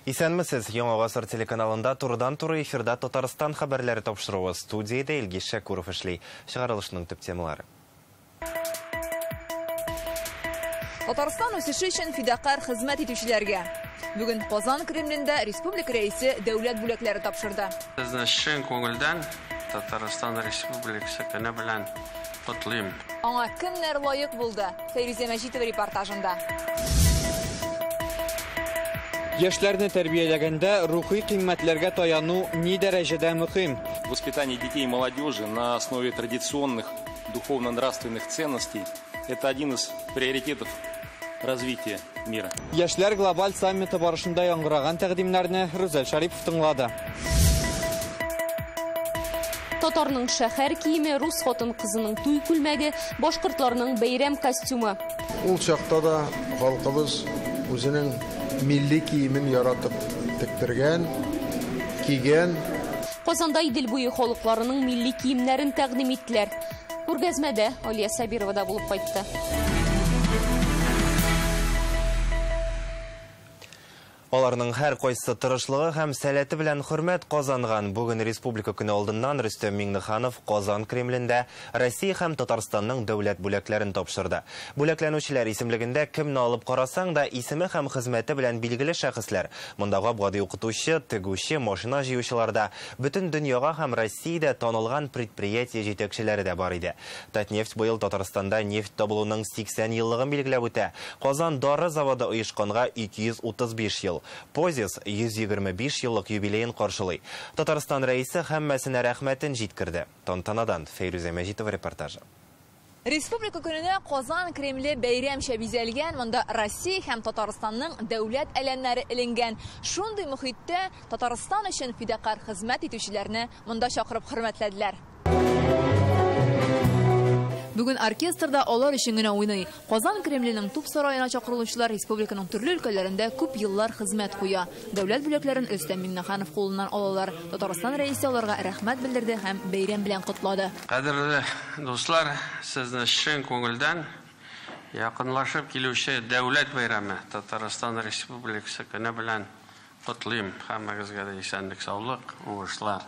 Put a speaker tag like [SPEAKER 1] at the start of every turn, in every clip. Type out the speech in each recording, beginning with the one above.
[SPEAKER 1] Исәнмесез, Яңа Гасыр телеканалында турыдан-туры эфирда Татарстан хәбәрләре тапшыруы. Студиядә Илгиз Шәкуров эшли. Чыгарылышның төп темалары.
[SPEAKER 2] Татарстан үсеше өчен фидакарь хезмәт итүчеләргә. Бүген Казан Кремлендә республика рәисе дәүләт бүләкләре тапшырды.
[SPEAKER 3] Сезне чын күңелдән Татарстан Республикасы көне белән котлыйм.
[SPEAKER 2] Аңа кемнәр лаек булды? Фәйрүзә Мәҗитова репортажында.
[SPEAKER 4] Яшьләрне тәрбияләгәндә рухи кыйммәтләргә таяну ни дәрәҗәдә мөһим?
[SPEAKER 5] Воспитание детей и молодежи на основе традиционных духовно-нравственных ценностей – это один из приоритетов развития мира.
[SPEAKER 4] Яшьләр глобаль саммиты барышында яңгыраган тәкъдимнәрне Рүзәл Шарипов тыңлады.
[SPEAKER 6] Татарның шәһәр киеме, рус хатын-кызының туй күлмәге, башкортларның бәйрәм костюмы.
[SPEAKER 7] Ул чакта да халкыбыз үзенең милли киемен яратып тектергән, кигән.
[SPEAKER 6] Казанда Идел буе халыкларының милли киемнәрен тәкъдим иттеләр. Күргәзмәдә Алия Сабирова да булып кайтты.
[SPEAKER 1] Аларның һәр кайсы тырышлыгы һәм сәләте белән хөрмәт казанган. Бүген Республика көне алдыннан Рөстәм Миңнеханов Казан Кремлендә Россия һәм Татарстанның дәүләт бүләкләрен тапшырды. Бүләкләнүчеләр исемлегендә кемне алып карасаң да исеме һәм хезмәте белән билгеле шәхесләр. Монда гап-гади укытучы, тегүче, машина җыючылар да, бөтен дөньяга һәм Россиядә танылган предприятие җитәкчеләре дә бар иде. Татнефть быел Татарстанда нефть табылуның 80 еллыгын билгеләп үтә. Казан дары заводы оешканга 235 ел. Позис 125 еллык юбилеен каршылый. Татарстан рәисе һәммәсенә рәхмәтен җиткерде. Тантанадан Фәйрүзә Мәҗитова репортажы.
[SPEAKER 2] Республика көненә Казан Кремле бәйрәмчә бизәлгән, монда Россия һәм Татарстанның дәүләт әләмнәре эленгән. Шундый мөхиттә Татарстан өчен фидакарь хезмәт итүчеләрне монда чакырып хөрмәтләделәр. Бүген оркестрда алар өчен генә уйный. Казан Кремленең туп сараена чакырылучылар республиканың төрле өлкәләрендә күп еллар хезмәт куя. Дәүләт бүләкләрен Рөстәм Миңнеханов кулыннан алалар. Татарстан рәисе аларга рәхмәт белдерде һәм бәйрәм белән котлады.
[SPEAKER 3] Кадерле дуслар, сезне чын күңелдән якынлашып килүче дәүләт бәйрәме Татарстан Республикасы көне белән котлыйм. Һәммәгезгә дә исәнлек, саулык, уңышлар.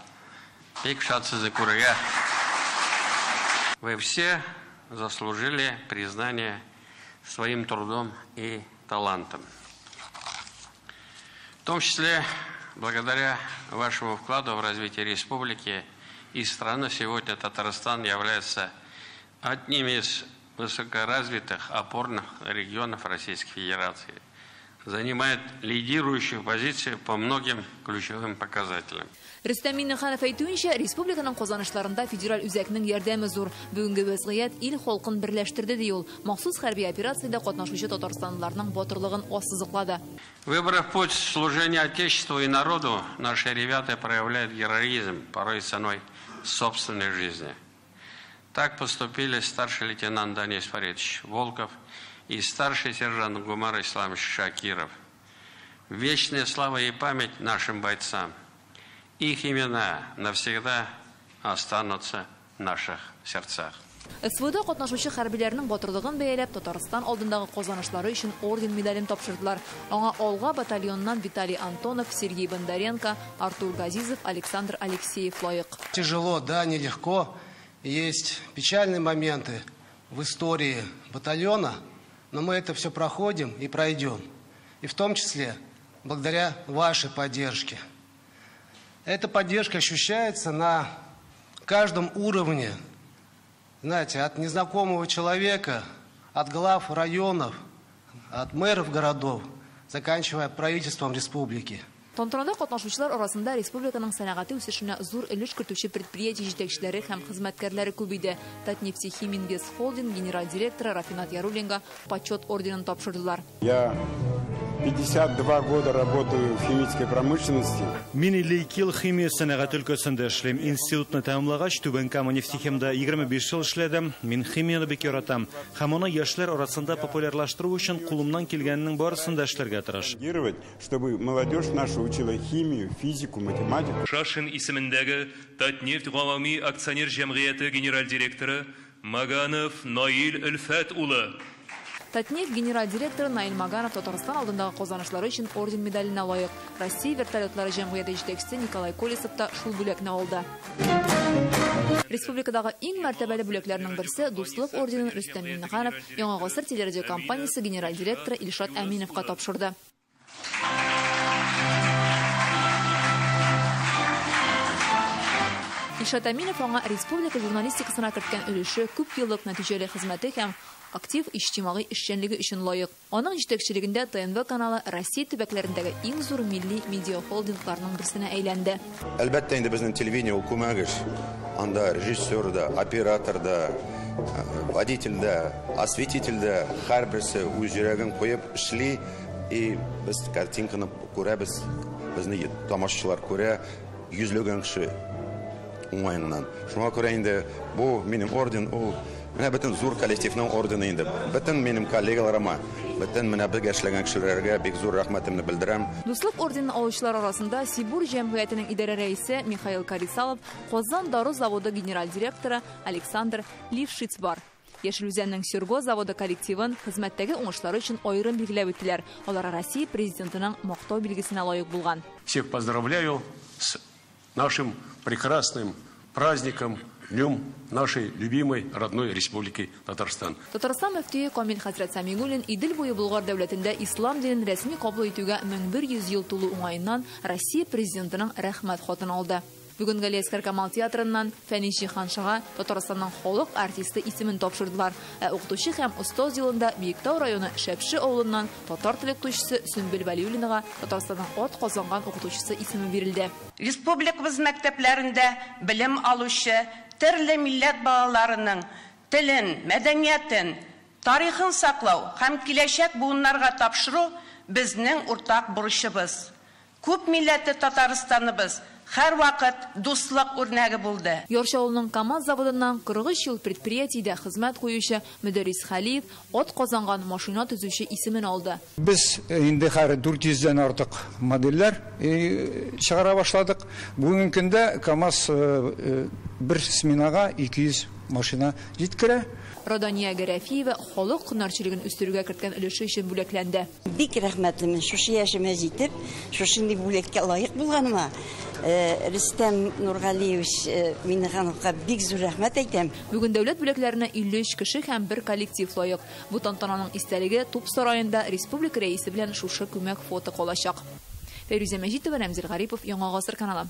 [SPEAKER 3] Бик шат сезне күрергә. Вы все заслужили признание своим трудом и талантом. В том числе, благодаря вашему вкладу в развитие республики и страны, сегодня Татарстан является одним из высокоразвитых опорных регионов Российской Федерации. Занимает лидирующую позицию по многим ключевым показателям.
[SPEAKER 2] Рөстәм Миңнеханов әйтүенчә, республиканың казанышларында федераль үзәкнең ярдәме зур. Бүгенге вәзгыять ил халкын берләштерде, ди ул. Махсус хәрби операциядә катнашучы татарстанлыларның батырлыгын ассызыклады.
[SPEAKER 3] Выбрав путь служения Отечеству и народу, наши ребята проявляют героизм, порой ценой собственной жизни. Так поступили старший лейтенант Данис Фаридович Волков и старший сержант Гумар Исламович Шакиров. Вечная слава и память нашим бойцам. Их имена навсегда останутся в наших сердцах.
[SPEAKER 2] СВОда катнашучы хәрбиләрнең батырлыгын бәяләп, Татарстан алдындагы казанышлары өчен орден медален тапшырдылар. Аңа Алга батальоннан Виталий Антонов, Сергей Бондаренко, Артур Газизов, Александр Алексеев лаек.
[SPEAKER 8] Тяжело, да, нелегко. Есть печальные моменты в истории батальона, но мы это все проходим и пройдем. И в том числе благодаря вашей поддержке. Эта поддержка ощущается на каждом уровне. Знаете, от незнакомого человека, от глав районов, от мэров городов, заканчивая правительством республики.
[SPEAKER 2] Тантанада катнашучылар арасында республиканың сәнәгате үсешенә зур өлеш кертүче предприятие җитәкчеләре һәм хезмәткәрләре күп иде. Татнефтехим Инвест Холдинг генераль директоры Рафинат Яруллинга почет орденын тапшырдылар.
[SPEAKER 9] Я 52 года работаю в химической промышленности.
[SPEAKER 10] Мин 52 ел химия сәнәгате өлкәсендә эшлим. Институтны тәмамлагач, Түбән Кама нефтехимда 25 ел эшләдем. Мин химияне бик яратам. Һәм аны яшьләр арасында популярлаштыру өчен кулымнан килгәннең барысын да эшләргә тырышам.
[SPEAKER 9] Чтобы молодежь наша учила химию, физику, математику.
[SPEAKER 11] Шашин исемендәге Татнефть гавами акционер җәмгыяте генераль директоры Маганов Наил Өлфәт улы.
[SPEAKER 2] Татнефть генераль директоры Наил Маганов Татарстан алдындагы казанышлары өчен орден медаленә лаек. Россия вертолетлары җәмгыяте җитәкчесе Николай Колесов та шул бүләкне алды. Республикадагы иң мәртәбәле бүләкләрнең берсе Дуслык орденын Рөстәм Миңнеханов Яңа гасыр телерадиокомпаниясе генераль директоры Илшат Әминовка тапшырды. Илшат Әминов аңа республика журналистикасына керткән өлеше, күп еллык нәтиҗәле хезмәте һәм актив иҗтимагый эшчәнлеге өчен лаек. Аның җитәкчелегендә ТНВ каналы Россия төбәкләрендәге иң зур милли медиахолдингларның берсенә әйләнде.
[SPEAKER 12] Әлбәттә инде безнең телевидение ул күмәк эш. Анда режиссер да, оператор да, водитель да, осветитель дә һәрберсе үз йөрәген куеп эшли. И без картинканы күрәбез, безне тамашачылар күрә, йөзләгән кеше уңайыннан. Шуңа күрә инде бу минем орден, ул менә бөтен зур коллективның ордены инде. Бөтен минем коллегаларыма, бөтен менә бергә эшләгән кешеләргә бик зур рәхмәтемне белдерәм.
[SPEAKER 2] Дуслык орденын алучылар арасында Сибур җәмгыятенең идарә рәисе Михаил Карисалов, Казан дару заводы генераль директоры Александр Лившиц бар. Яшел Үзәннең Серго заводы коллективын хезмәттәге уңышлары өчен аерым билгеләп үттеләр. Алар Россия президентының мактау билгесенә лаек булган.
[SPEAKER 13] Всех поздравляю с нашим прекрасным праздником, днем нашей любимой родной республики Татарстан.
[SPEAKER 2] Татарстан мөфтие Камил хәзрәт Сәмигуллин Идел буе Болгар дәүләтендә ислам динен рәсми кабул итүгә 1100 ел тулу уңаеннан Россия президентының рәхмәт хатын алды. Бүген Галиәсгар Камал театрыннан Фәнис Җиһаншага Татарстанның халык артисты исемен тапшырдылар. Ә укытучы һәм остаз елында Биектау районы Шәпше авылыннан татар теле укытучысы Сөмбел Вәлиуллинага Татарстанның ат казанган укытучысы исеме бирелде.
[SPEAKER 14] Республикабыз мәктәпләрендә белем алучы төрле милләт балаларының телен, мәдәниятен, тарихын саклау һәм киләчәк буыннарга тапшыру безнең уртак бурычыбыз. Күп милләтле Татарстаныбыз һәр вакыт дуслык үрнәге булды.
[SPEAKER 2] Яр Чаллының КАМАЗ заводыннан 43 ел предприятиедә хезмәт куючы Мөдәррис Хәлиев ат казанган машина төзүче исемен алды.
[SPEAKER 15] Без инде хәзер 400дән артык модельләр чыгара башладык. Бүгенге көндә КАМАЗ бер сменага 200 машина җиткерә.
[SPEAKER 2] Родания Гәрәфиева халык һөнәрчелеген үстерүгә керткән өлеше өчен бүләкләнде.
[SPEAKER 16] Бик рәхмәтлемен, шушы яшемә җитеп, шушындый бүләккә лаек булганыма. Рөстәм Нургалиевич Миңнехановка бик зур рәхмәт әйтәм.
[SPEAKER 2] Бүген дәүләт бүләкләренә 53 кеше һәм бер коллектив лаек. Бу тантананың истәлеге Туп сараенда республика рәисе белән шушы күмәк фото калачак. Фәйрүзә Мәҗитова, Рәмзил Гарипов, Яңа гасыр каналы.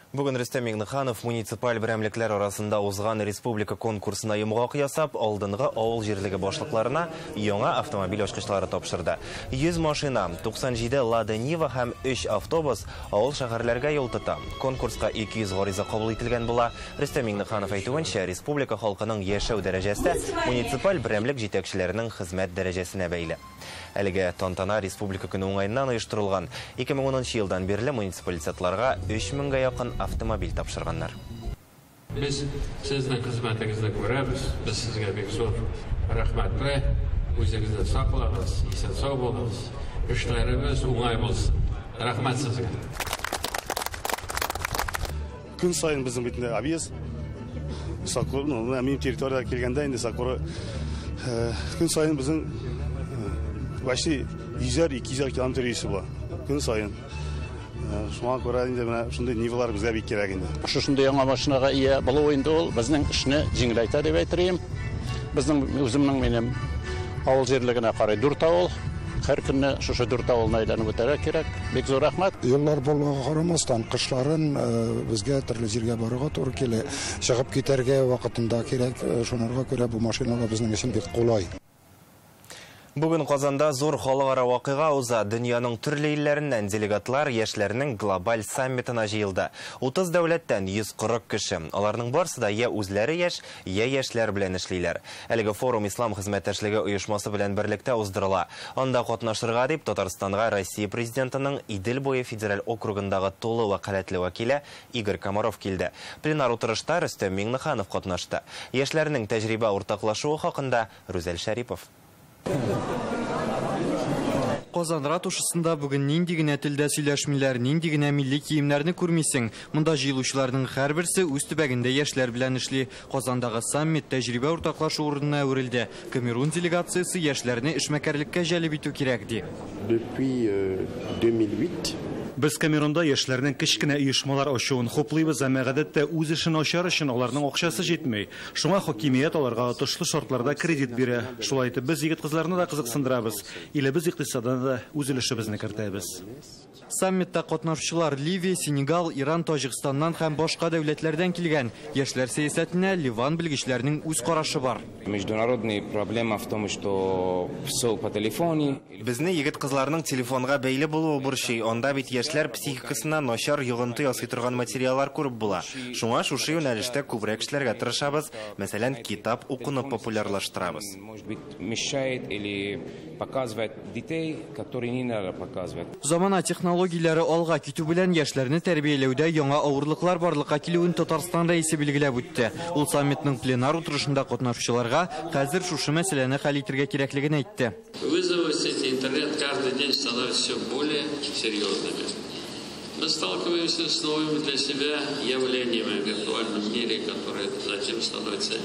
[SPEAKER 1] Бүген Рөстәм Миңнеханов муниципаль берәмлекләр арасында узган республика конкурсына йомгак ясап, алдынгы авыл җирлеге башлыкларына яңа автомобиль ачкычлары тапшырды. 100 машина, 97 Лада Нива һәм 3 автобус авыл шәһәрләргә юл тота. Конкурска 200 гариза кабул ителгән була. Рөстәм Миңнеханов әйтүенчә, республика халкының яшәү дәрәҗәсе муниципаль берәмлек җитәкчеләренең хезмәт дәрәҗәсенә бәйле. Әлеге тантана республика көне уңаеннан оештырылган. 2010 елдан бирле муниципалитетларга 3000гә якын автомобиль тапшырганнар.
[SPEAKER 3] Без сезнең хезмәтегезне күрәбез, без сезгә бик зур рәхмәтле. Үзегезне саклагыз, исән-сау булыгыз, эшләребез уңай булсын. Рәхмәт сезгә.
[SPEAKER 17] Көн саен безнең бит инде объезд. Сакур, ну, минем территориягә килгәндә инде Сакур көн саен безнең почти 100-200 километр йөрисе була. Көн саен. Шуңа күрә инде менә шундый нивалар безгә бик кирәк инде.
[SPEAKER 18] Шушындый яңа машинага ия булу инде ул безнең эшне җиңеләйтә дип әйтер идем. Безнең үземнең минем авыл җирлегенә карый 4 авыл. Һәр көнне шушы 4 авылны әйләнеп үтәргә кирәк. Бик зур рәхмәт.
[SPEAKER 19] Юллар булуга карамастан, кышларын безгә төрле җиргә барырга туры килә. Чыгып китәргә вакытында кирәк. Шуңарга күрә бу машиналар безнең өчен бик кулай.
[SPEAKER 1] Бүген Казанда зур халыкара вакыйга уза. Дөньяның төрле илләреннән делегатлар яшьләрнең глобаль саммитына җыелды. 30 дәүләттән 140 кеше. Аларның барсы да я үзләре яшь, я яшьләр белән эшлиләр. Әлеге форум Ислам хезмәттәшлеге оешмасы белән берлектә уздырыла. Анда катнашырга дип Татарстанга Россия президентының Идел буе федераль округындагы тулы вәкаләтле вәкиле Игорь Комаров килде. Пленар утырышта Рөстәм Миңнеханов катнашты. Яшьләрнең тәҗрибә уртаклашуы хакында Рүзәл Шәрипов.
[SPEAKER 4] Казан ратушасында бүген нинди генә телдә сөйләшмиләр, нинди генә милли киемнәрне күрмисең. Монда җыелучыларның һәрберсе үз төбәгендә яшьләр белән эшли. Казандагы саммит тәҗрибә уртаклашу урынына әверелде. Камерун делегациясе яшьләрне эшмәкәрлеккә җәлеп итү кирәк ди.
[SPEAKER 20] Depuis 2008
[SPEAKER 10] Без Камерунда яшьләрнең кечкенә оешмалар ачуын хуплыйбыз, әмма гадәттә үз эшен ачар өчен аларның акчасы җитми. Шуңа хакимият аларга отышлы шартларда кредит бирә. Шулай итеп без егет-кызларны да кызыксындырабыз. Илебез икътисадына да үз өлешебезне кертәбез.
[SPEAKER 4] Саммитта катнашучылар Ливия, Сенегал, Иран, Таҗикстаннан һәм башка дәүләтләрдән килгән. Яшьләр сәясәтенә Ливан белгечләренең үз карашы бар.
[SPEAKER 21] Международная проблема в том, что все по телефоне.
[SPEAKER 1] Безне егет-кызларның телефонга бәйле булуы борчый. Анда бит яшьләр психикасына начар йогынты ясый торган материаллар күреп була. Шуңа шушы юнәлештә күбрәк эшләргә тырышабыз. Мәсәлән, китап укуны популярлаштырабыз.
[SPEAKER 21] Может быть, мешает или показывает детей, которые не надо показывать.
[SPEAKER 4] Замана технологияләре алга китү белән яшьләрне тәрбияләүдә яңа авырлыклар барлыкка килүен Татарстан рәисе билгеләп үтте. Ул саммитның пленар утырышында катнашучыларга хәзер шушы мәсьәләне хәл итәргә кирәклеген әйтте.
[SPEAKER 3] Вызовы сети интернет каждый день становятся все более серьезными. Мы сталкиваемся с новыми для себя явлениями в виртуальном мире, которые затем становятся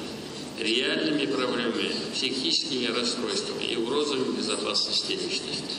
[SPEAKER 3] реальными проблемами, психическими расстройствами и угрозами безопасности личности.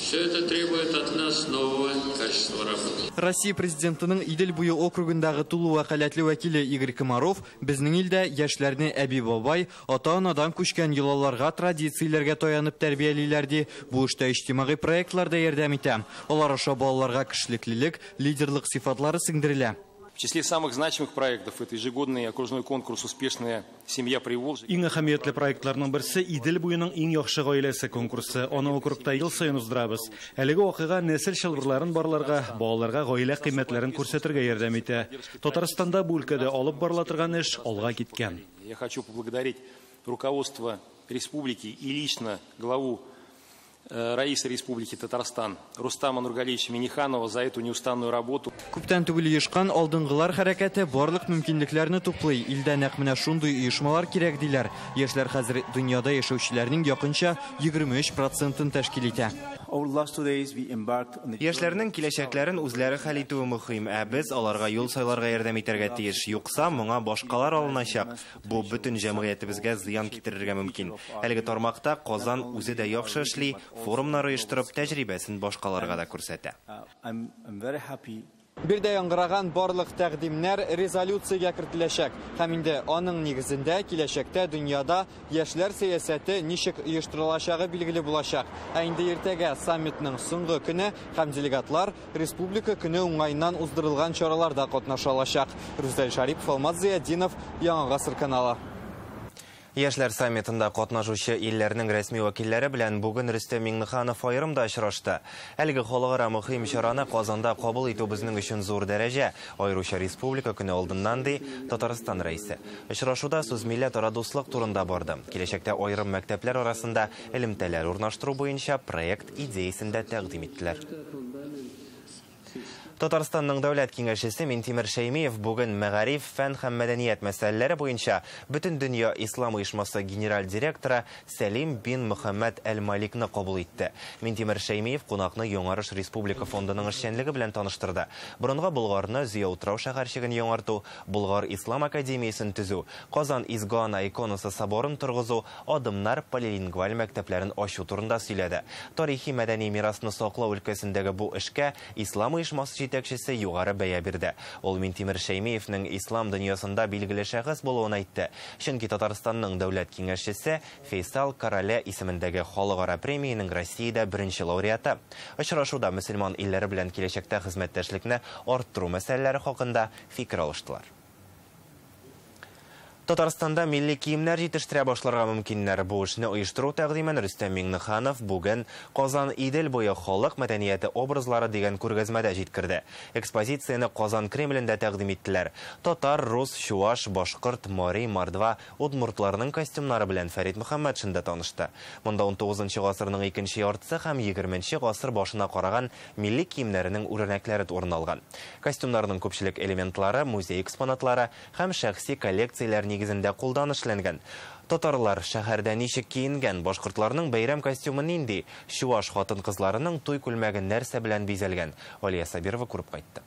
[SPEAKER 3] Все это требует от нас нового качества работы.
[SPEAKER 4] Россия президентының Идел буе округындагы тулы вәкаләтле вәкиле Игорь Комаров безнең илдә яшьләрне әби-бабай, ата-анадан күчкән йолаларга, традицияләргә таянып тәрбиялиләр ди. Бу эштә иҗтимагый проектлар да ярдәм итә. Алар аша балаларга кешелеклелек, лидерлык сыйфатлары сеңдерелә.
[SPEAKER 5] В числе самых значимых проектов это ежегодный окружной конкурс «Успешная семья Приволжья».
[SPEAKER 10] Иң әһәмиятле проектларның берсе Идел буеның иң яхшы гаиләсе конкурсы. Аны округта ел саен уздырабыз. Әлеге вакыйга нәсел чылбырларын барларга, балаларга гаилә кыйммәтләрен күрсәтергә ярдәм итә. Татарстанда бу өлкәдә алып барыла торган эш алга киткән.
[SPEAKER 5] Я хочу поблагодарить руководство республики и лично главу Раиса Республики Татарстан Рустама Нургалиевича Минниханова за эту неустанную работу.
[SPEAKER 4] Күптән түгел оешкан алдынгылар хәрәкәте барлык мөмкинлекләрне туплый. Илдә нәкъ менә шундый оешмалар кирәк диләр. Яшьләр хәзер дөньяда яшәүчеләрнең якынча 23%-ын тәшкил итә.
[SPEAKER 1] Яшьләрнең киләчәкләрен үзләре хәл итүе мөһим, ә без аларга юл сайларга ярдәм итәргә тиеш. Юкса моңа башкалар алыначак. Бу бөтен җәмгыятебезгә зыян китерергә мөмкин. Әлеге тармакта Казан үзе дә яхшы эшли, форумнар оештырып, тәҗрибәсен башкаларга да күрсәтә.
[SPEAKER 4] Бирдә яңгыраган барлык тәкъдимнәр резолюциягә кертеләчәк. Һәм инде аның нигезендә киләчәктә дөньяда яшьләр сәясәте ничек оештырылачагы билгеле булачак. Ә инде иртәгә саммитның соңгы көне һәм делегатлар Республика көне уңаеннан уздырылган чараларда катнаша алачак. Рүзәл Шарипов, Алмаз Зыятдинов, Яңа Гасыр каналы.
[SPEAKER 1] Яшьләр саммитында катнашучы илләрнең рәсми вәкилләре белән бүген Рөстәм Миңнеханов аерым да очрашты. Әлеге халыкара мөһим чараны Казанда кабул итү безнең өчен зур дәрәҗә, аеруча Республика көне алдыннан, ди Татарстан рәисе. Очрашуда сүз милләтара дуслык турында барды. Киләчәктә аерым мәктәпләр арасында элемтәләр урнаштыру буенча проект идеясен дә тәкъдим иттеләр. Татарстанның дәүләт киңәшчесе Минтимер Шәймиев бүген мәгариф, фән һәм мәдәният мәсьәләләре буенча Бөтендөнья Ислам оешмасы генераль директоры Сәлим бин Мөхәммәд әл-Маликны кабул итте. Минтимер Шәймиев кунакны Яңарыш Республика фондының эшчәнлеге белән таныштырды. Борынгы Болгарны Зөя утрау шәһәрчеген яңарту, Болгар Ислам академиясен төзү, Казан Изге Ана иконасы соборын торгызу, адымнар полилингваль мәктәпләрен ачу турында сөйләде. Тарихи мәдәни мирасны саклау өлкәсендәге бу эшкә Ислам оешмасы җитәкчесе югары бәя бирде. Ул Минтимер Шәймиевнең ислам дөньясында билгеле шәхес булуын әйтте. Чөнки Татарстанның дәүләт киңәшчесе Фейсал Короле исемендәге халыкара премиянең Россиядә беренче лауреаты. Очрашуда мөселман илләре белән киләчәктә хезмәттәшлекне арттыру мәсьәләләре хакында фикер алыштылар. Татарстанда милли киемнәр җитештерә башларга мөмкиннәр. Бу эшне оештыру тәкъдимен Рөстәм Миңнеханов бүген Казан Идел буе халык мәдәнияте образлары дигән күргәзмәдә җиткерде. Экспозицияне Казан Кремлендә тәкъдим иттеләр. Татар, рус, чуаш, башкорт, мари, мордва, удмуртларның костюмнары белән Фәрит Мөхәммәтшин дә танышты. Монда 19 гасырның икенче яртысы һәм 20 гасыр башына караган милли киемнәренең үрнәкләре урын алган. Костюмнарның күпчелек элементлары музей экспонатлары һәм шәхси коллекцияләр нигезендә кулдан эшләнгән. Татарлар шәһәрдә ничек киенгән, башкортларның бәйрәм костюмы нинди, чуваш хатын-кызларының туй күлмәге нәрсә белән бизәлгән? Алия Сабирова күреп кайтты.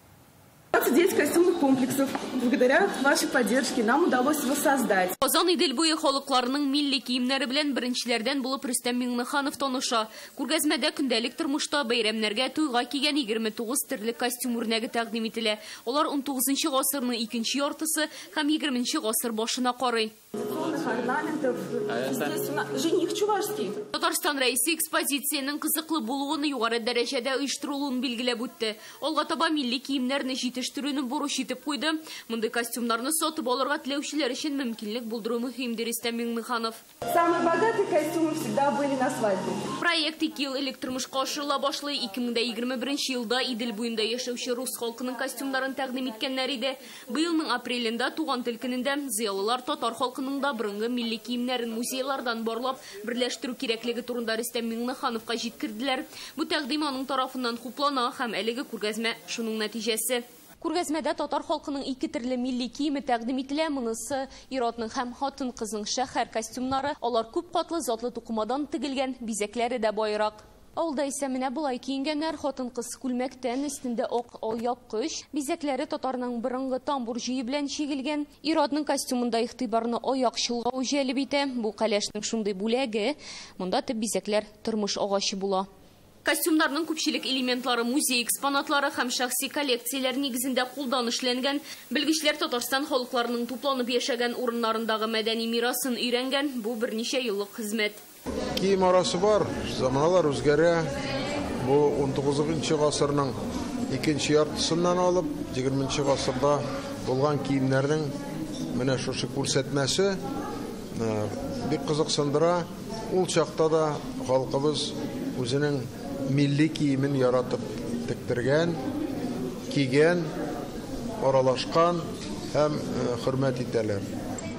[SPEAKER 7] 29 костюмных комплексов. Благодаря вашей поддержке нам удалось воссоздать.
[SPEAKER 6] Казан Идел буе халыкларының милли киемнәре белән беренчеләрдән булып Рөстәм Миңнеханов таныша. Күргәзмәдә көндәлек тормышта бәйрәмнәргә, туйга кигән 29 төрле костюм үрнәге тәкъдим ителә. Алар 19 гасырның икенче яртысы һәм 20 гасыр башына карый.
[SPEAKER 7] Орнаментов. Здесь у нас жених чувашский.
[SPEAKER 6] Татарстан рәисе экспозициянең кызыклы булуын, югары дәрәҗәдә оештырылуын билгеләп үтте. Алга таба милли киемнәрне җитештерүне бурыч итеп куйды. Мондый костюмнарны сатып алырга теләүчеләр өчен мөмкинлек булдыру мөһим, ди Рөстәм Миңнеханов.
[SPEAKER 7] Самые богатые костюмы всегда были на свадьбе.
[SPEAKER 6] Проект 2 ел элек тормышка ашырыла башлый. 2021 елда Идел буенда яшәүче рус халкының костюмнарын тәкъдим иткәннәр иде. Быелның апрелендә туган тел көнендә зыялылар татар халкының да борынгы милли киемнәрен музейлардан барлап берләштерү кирәклеге турында Рөстәм Миңнехановка җиткерделәр. Бу тәкъдим аның тарафыннан хуплана һәм әлеге күргәзмә шуның нәтиҗәсе. Күргәзмәдә татар халкының ике төрле милли киеме тәкъдим ителә. Монысы ир-атның һәм хатын-кызның шәһәр костюмнары. Алар күп катлы затлы тукымадан тегелгән, бизәкләре дә байрак. Авылда исә менә болай киенгәннәр. Хатын-кыз күлмәктән, өстендә ак алъяпкыч, бизәкләре татарның борынгы тамбур җөе белән чигелгән. Ир-атның костюмында игътибарны аяк чолгау җәлеп итә. Бу кәләшнең шундый бүләге. Монда төп бизәкләр тормыш агачы була. Костюмнарның күпчелек элементлары музей экспонатлары һәм шәхси коллекцияләр нигезендә кулдан эшләнгән. Белгечләр Татарстан халыкларының тупланып яшәгән урыннарындагы мәдәни мирасын өйрәнгән. Бу берничә еллык хезмәт.
[SPEAKER 22] Кием арасы бар, заманалар үзгәрә. Бу 19 гасырның икенче яртысыннан алып 20 гасырда булган киемнәрнең менә шушы күрсәтмәсе бик кызыксындыра. Ул чакта да халкыбыз үзенең милли киемен яратып тектергән, кигән, аралашкан һәм хөрмәт итәләр.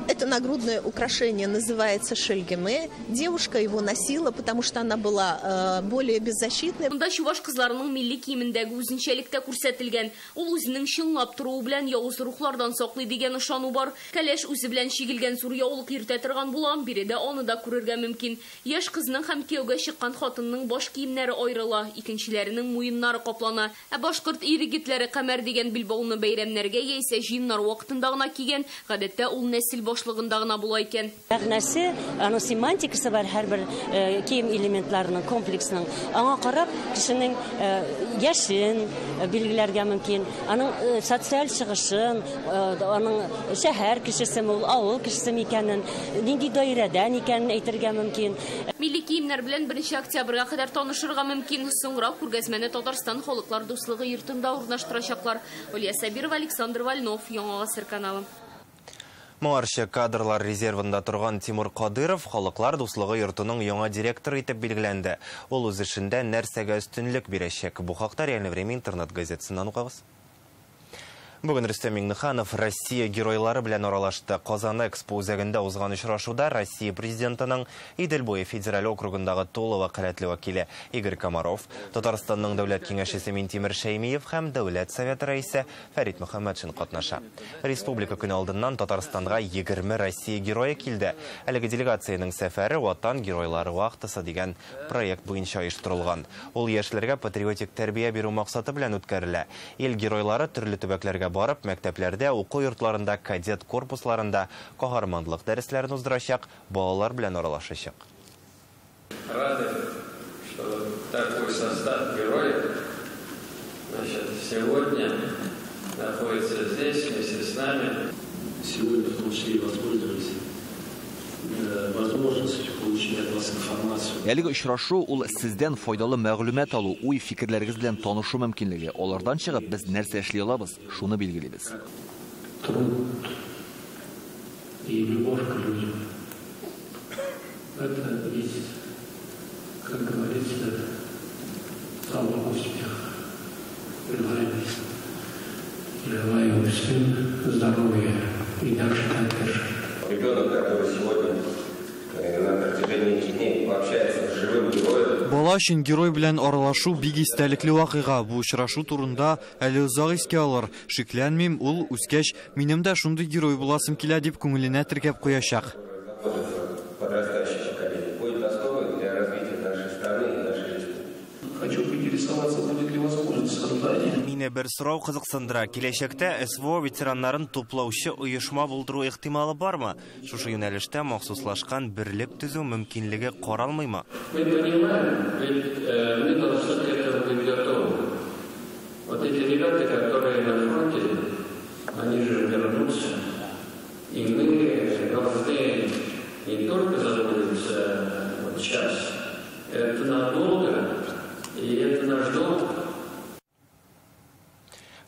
[SPEAKER 23] Это нагрудное украшение называется шельгеме. Девушка его носила, потому что она была более беззащитной.
[SPEAKER 6] Монда чуваш кызларының милли киемендәге үзенчәлек тә күрсәтелгән. Ул үзенең чынлап торуы белән явыз рухлардан саклый дигән ышану бар. Кәләш үзе белән чигелгән зур яулык йөртә торган була. Биредә аны да күрергә мөмкин. Яшь кызның һәм кияүгә чыккан хатынның баш киемнәре аерыла, икенчеләренең муеннары каплана. Ә башкорт ир-егетләре камәр дигән билбауны бәйрәмнәргә яисә җыеннар вакытында гына кигән. Гадәттә ул нәсел башлыгында гына була икән.
[SPEAKER 24] Мәгънәсе, аның семантикасы бар һәрбер кием элементларының, комплексының. Аңа карап кешенең яшен билгеләргә мөмкин, аның социаль чыгышын, аның шәһәр кешесеме ул, авыл кешесеме икәнен, нинди даирәдән икәнен әйтергә мөмкин.
[SPEAKER 6] Милли киемнәр белән 1 октябрьгә кадәр танышырга мөмкин. Соңрак күргәзмәне Татарстан Халыклар дуслыгы йортында урнаштырачаклар. Алия Сабирова, Александр Вольнов, Яңа Гасыр каналы.
[SPEAKER 1] Моңарчы кадрлар резервында торган Тимур Кадыров Халыклар дуслыгы йортының яңа директоры итеп билгеләнде. Ул үз эшендә нәрсәгә өстенлек бирәчәк? Бу хакта Реальное время интернет газетасыннан укыгыз. Бүген Рөстәм Миңнеханов Россия геройлары белән аралашты. Казан Экспо үзәгендә узган очрашуда Россия президентының Идел буе федераль округындагы тулы вәкаләтле вәкиле Игорь Комаров, Татарстанның дәүләт киңәшчесе Минтимер Шәймиев һәм Дәүләт Советы рәисе Фәрит Мөхәммәтшин катнаша. Республика көне алдыннан Татарстанга 20 Россия герое килде. Әлеге делегациянең сәфәре Ватан геройлары вахтасы дигән проект буенча оештырылган. Ул яшьләргә патриотик тәрбия бирү максаты белән үткәрелә. Ил геройлары төрле төбәкләргә барып, мәктәпләрдә, уку йортларында, кадет корпусларында каһарманлык дәресләрен уздырачак, балалар белән аралашачак.
[SPEAKER 3] Рады, что такой состав героев, значит, сегодня находится здесь вместе с нами.
[SPEAKER 25] Сегодня в том числе и воспользовались возможностью получить от вас информацию.
[SPEAKER 26] Әлеге очрашу ул сездән файдалы мәгълүмат алу, уй фикерләрегез белән танышу мөмкинлеге. Алардан чыгып без нәрсә эшли алабыз, шуны билгелибез.
[SPEAKER 25] Труд и любовь к людям. Это есть, как говорится, залог успеха. Желаю всем здоровья и дальше так держать.
[SPEAKER 12] Ребенок, который сегодня на протяжении
[SPEAKER 8] протяжении этих дней пообщается с живым героем.
[SPEAKER 4] Бала өчен герой белән аралашу бик истәлекле вакыйга. Бу очрашу турында әле озак искә алыр. Шикләнмим, ул үскәч, минем дә шундый герой буласым килә дип күңеленә теркәп куячак.
[SPEAKER 8] Подрастающее поколение будет основой для развития нашей страны и нашей республики.
[SPEAKER 25] Хочу поинтересоваться, будет ли возможность создания.
[SPEAKER 1] Мине бер сорау кызыксындыра. Киләчәктә СВО ветераннарын туплаучы оешма булдыру ихтималы бармы? Шушы юнәлештә махсуслашкан берлек төзү мөмкинлеге каралмыймы?
[SPEAKER 25] Мы понимаем, ведь мы должны к этому быть готовы. Вот эти ребята, которые на фронте, они же вернутся. И мы должны не только заботиться вот сейчас, это надолго, и это наш долг.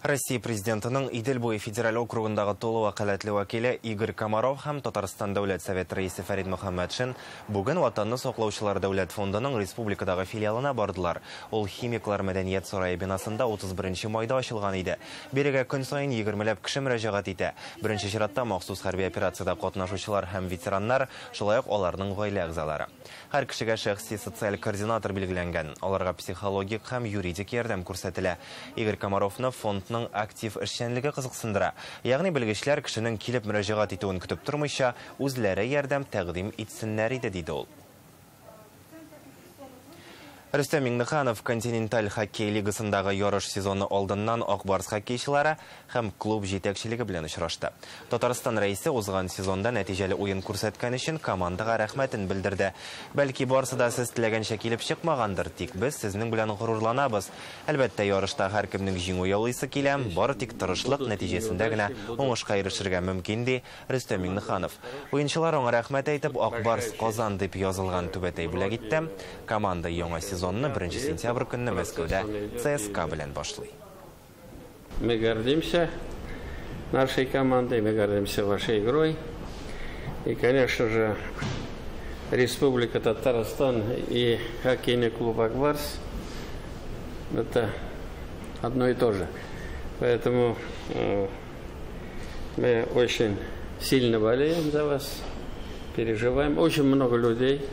[SPEAKER 1] Россия президентының Идел буе федераль округындагы тулы вәкаләтле вәкиле Игорь Комаров һәм Татарстан Дәүләт Советы рәисе Фәрид Мөхәммәтшин бүген Ватанны саклаучылар дәүләт фондының республикадагы филиалына бардылар. Ул Химиклар мәдәният сарае бинасында 31 майда ачылган иде. Бирегә көн саен 20ләп кеше мөрәҗәгать итә. Беренче чиратта махсус хәрби операциядә катнашучылар һәм ветераннар, шулай ук аларның гаилә әгъзалары. Һәр кешегә шәхси социаль координатор билгеләнгән. Аларга психологик һәм юридик ярдәм күрсәтелә. Игорь Комаровны фонд актив эшчәнлеге кызыксындыра. Ягъни белгечләр кешенең килеп мөрәҗәгать итүен көтеп тормыйча, үзләре ярдәм тәкъдим итсеннәр иде, диде ул. Рөстәм Миңнеханов континенталь хоккей лигасындагы ярыш сезоны алдыннан Ак Барс хоккейчылары һәм клуб җитәкчелеге белән очрашты. Татарстан рәисе узган сезонда нәтиҗәле уен күрсәткән өчен командага рәхмәтен белдерде. Бәлки барсы да сез теләгәнчә килеп чыкмагандыр, тик без сезнең белән горурланабыз. Әлбәттә, ярышта һәркемнең җиңү яулыйсы килә, бары тик тырышлык нәтиҗәсендә генә уңышка ирешергә мөмкин, ди Рөстәм Миңнеханов. Уенчылар аңа рәхмәт әйтеп, Ак Барс Казан дип язылган түбәтәй бүләк итте. Команда яңа сезон 1 сентябрь көнне Мәскәүдә ЦСКА белән башлый.
[SPEAKER 3] Мы гордимся нашей командой, мы гордимся вашей игрой. И, конечно же, Республика Татарстан и хоккейный клуб «Ак Барс» – это одно и то же. Поэтому мы очень сильно болеем за вас, переживаем. Очень много людей.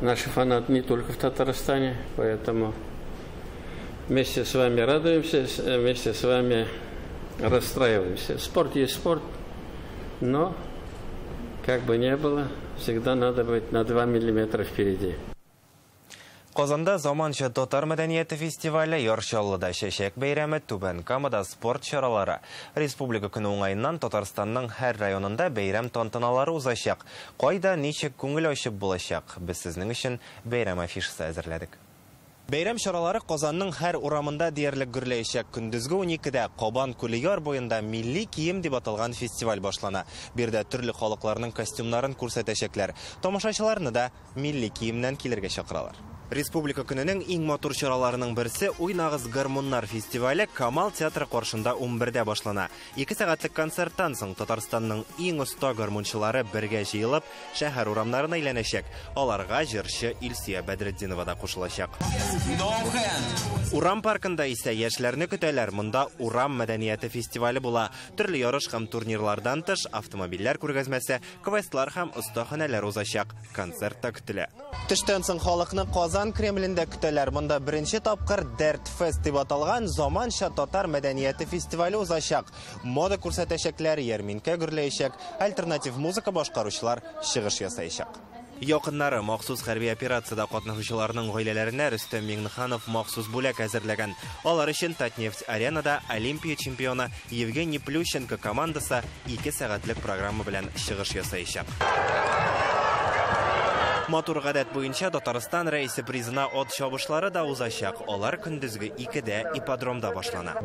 [SPEAKER 3] Наши фанаты не только в Татарстане, поэтому вместе с вами радуемся, вместе с вами расстраиваемся. Спорт есть спорт, но, как бы ни было, всегда надо быть на 2 миллиметра впереди.
[SPEAKER 1] Казанда заманча татар мәдәнияте фестивале, Яр Чаллыда чәчәк бәйрәме, Түбән Камада спорт чаралары. Республика көне уңаеннан Татарстанның һәр районында бәйрәм тантаналары узачак. Кайда ничек күңел ачып булачак? Без сезнең өчен бәйрәм афишасы әзерләдек. Бәйрәм чаралары Казанның һәр урамында диярлек гөрләячәк. Көндезге 12-дә Кабан күле яр буенда милли кием дип аталган фестиваль башлана. Биредә төрле халыкларның костюмнарын күрсәтәчәкләр. Тамашачыларны да милли киемнән килергә чакыралар. Республика көненең иң матур чараларының берсе Уйнагыз гармуннар фестивале Камал театры каршында 11-дә башлана. 2 сәгатьлек концерттан соң Татарстанның иң оста гармунчылары бергә җыелып, шәһәр урамнарына әйләнәчәк. Аларга җырчы Илсөя Бәдретдинова да кушылачак. Урам паркында исә яшьләрне көтәләр. Монда урам мәдәнияте фестивале була. Төрле ярыш һәм турнирлардан тыш автомобильләр күргәзмәсе, квестлар һәм остаханәләр узачак. Концерт та көтелә. Төштән соң халыкны Казан Кремлендә көтәләр. Монда беренче тапкыр Дәрт Фест дип аталган заманча татар мәдәнияте фестивале узачак. Мода күрсәтәчәкләр, ярминкә гөрләячәк, альтернатив музыка башкаручылар чыгыш ясаячак. Якыннары махсус хәрби операциядә катнашучыларның гаиләләренә Рөстәм Миңнеханов махсус бүләк әзерләгән. Алар өчен Татнефть аренада Олимпия чемпионы Евгений Плющенко командасы 2 сәгатьлек программа белән чыгыш ясаячак. Матур гадәт буенча Татарстан рәисе призына ат чабышлары да узачак. Алар көндезге 2-дә ипподромда башлана.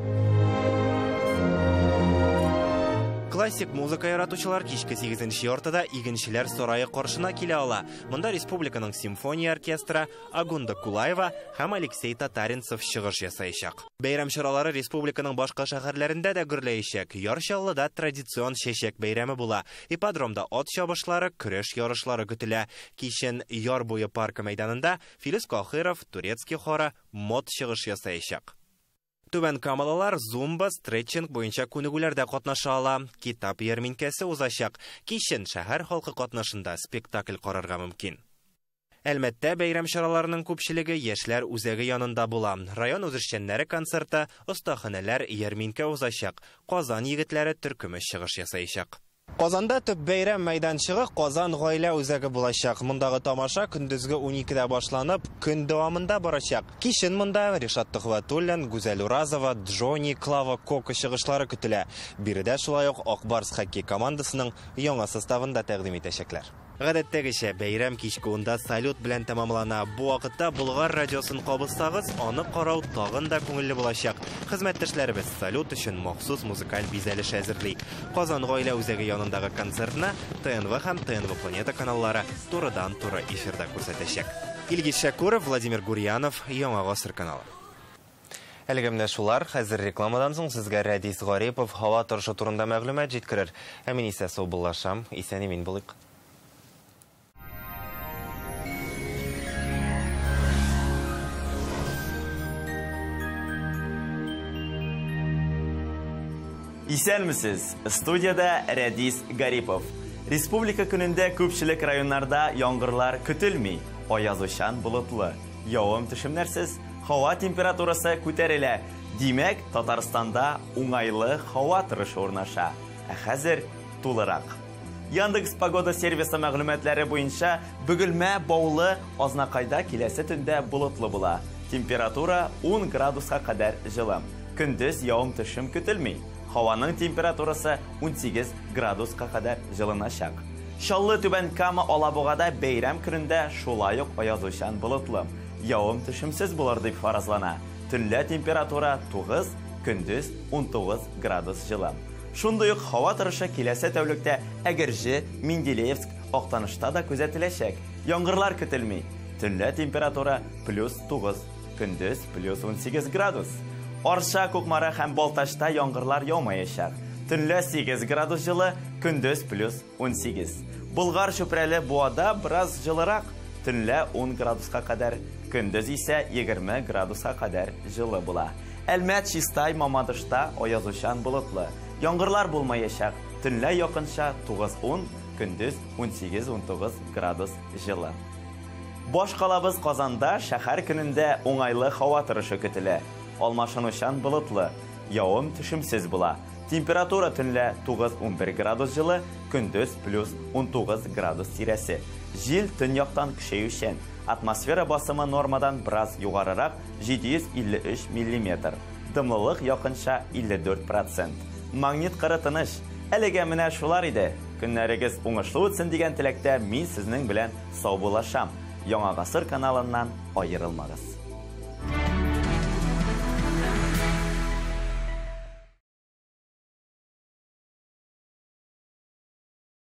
[SPEAKER 1] Классик музыка яратучылар кичке 8:30-да Игенчеләр сарае каршына килә ала. Монда республиканың симфония оркестры Агунда Кулаева һәм Алексей Татаринцев чыгыш ясаячак. Бәйрәм чаралары республиканың башка шәһәрләрендә дә гөрләячәк. Яр Чаллыда традицион чәчәк бәйрәме була. Ипподромда ат чабышлары, көрәш ярышлары көтелә. Кичен Яр буе паркы мәйданында Филис Кахиров, турецкий хоры мод чыгыш ясаячак. Түбән Камалылар зумба, стретчинг буенча күнегүләрдә катнаша ала. Китап ярминкәсе узачак. Кичен шәһәр халкы катнашында спектакль карарга мөмкин. Әлмәттә бәйрәм чараларының күпчелеге яшьләр үзәге янында була. Район үзешчәннәре концерты, остаханәләр, ярминкә узачак. Казан егетләре төркеме чыгыш ясаячак. Казанда төп бәйрәм мәйданчыгы Казан гаилә үзәге булачак. Мондагы тамаша көндезге 12-дә башланып, көн дәвамында барачак. Кичен монда Ришат Төхвәтуллин, Гүзәл Уразова, Джонни, Клава Кока чыгышлары көтелә. Биредә шулай ук Ак Барс хоккей командасының яңа составын да тәкъдим итәчәкләр. Гадәттәгечә бәйрәм кичке 10-да салют белән тәмамлана. Бу вакытта Болгар радиосын кабызсагыз, аны карау тагын да күңелле булачак. Хезмәттәшләребез салют өчен махсус музыкаль бизәлеш әзерли. Казан гаилә үзәге янындагы концертны ТНВ һәм ТНВ Планета каналлары турыдан-туры эфирда күрсәтәчәк. Илгиз Шәкуров, Владимир Гурьянов, Яңа Гасыр каналы. Әлегә менә шулар. Хәзер рекламадан соң сезгә Рәдис Гарипов һава торышы турында мәгълүмат җиткерер. Ә мин исә саубуллашам. Исән-имин булыйк.
[SPEAKER 9] Исәнмесез! Студиядә Рәдис Гарипов. Республика көнендә күпчелек районнарда яңгырлар көтелми, аязучан болытлы. Явым-төшемнәрсез һава температурасы күтәрелә. Димәк, Татарстанда уңайлы һава торышы урнаша. Ә хәзер тулырак. Яндекс Погода сервисы мәгълүматлары буенча Бөгелмә, Баулы, Азнакайда киләсе төндә болытлы була. Температура 10 градуска кадәр җылы. Көндез явым-төшем көтелми. Һаваның температурасы 18 градуска кадәр җылыначак. Чаллы, Түбән Кама, Алабугада бәйрәм көнендә шулай ук аязучан болытлы. Явым-төшемсез булыр дип фаразлана. Төнлә температура 9, көндез 19 градус җылы. Шундый ук һава торышы киләсе тәүлектә Әгерҗе, Менделеевск, Актанышта да күзәтеләчәк. Яңгырлар көтелми. Төнлә температура плюс 9, көндез плюс 18 градус. Арча, Кукмара һәм Балтачта яңгырлар яумаячак. Төнлә 8 градус җылы, көндез плюс 18. Болгар, Чүпрәле, Буада бераз җылырак, төнлә 10 градуска кадәр, көндез исә 20 градуска кадәр җылы була. Әлмәт, Чистай, Мамадышта аязучан болытлы. Яңгырлар булмаячак. Төнлә якынча 9-10, көндез 18-19 градус җылы. Баш калабыз Казанда шәһәр көнендә уңайлы һава торышы көтелә. Алмашынучан болытлы, явым төшемсез була. Температура төнлә 9-11 градус җылы, көндез плюс 19 градус тирәсе. Җил төньяктан көчәючән. Атмосфера басымы нормадан бераз югарырак 753 миллиметр. Дымлылык якынча 54%. Магнит кыры тыныч. Әлегә менә шулар иде. Көннәрегез уңышлы үтсен дигән теләктә мин сезнең белән саубуллашам. Яңа Гасыр каналыннан аерылмагыз.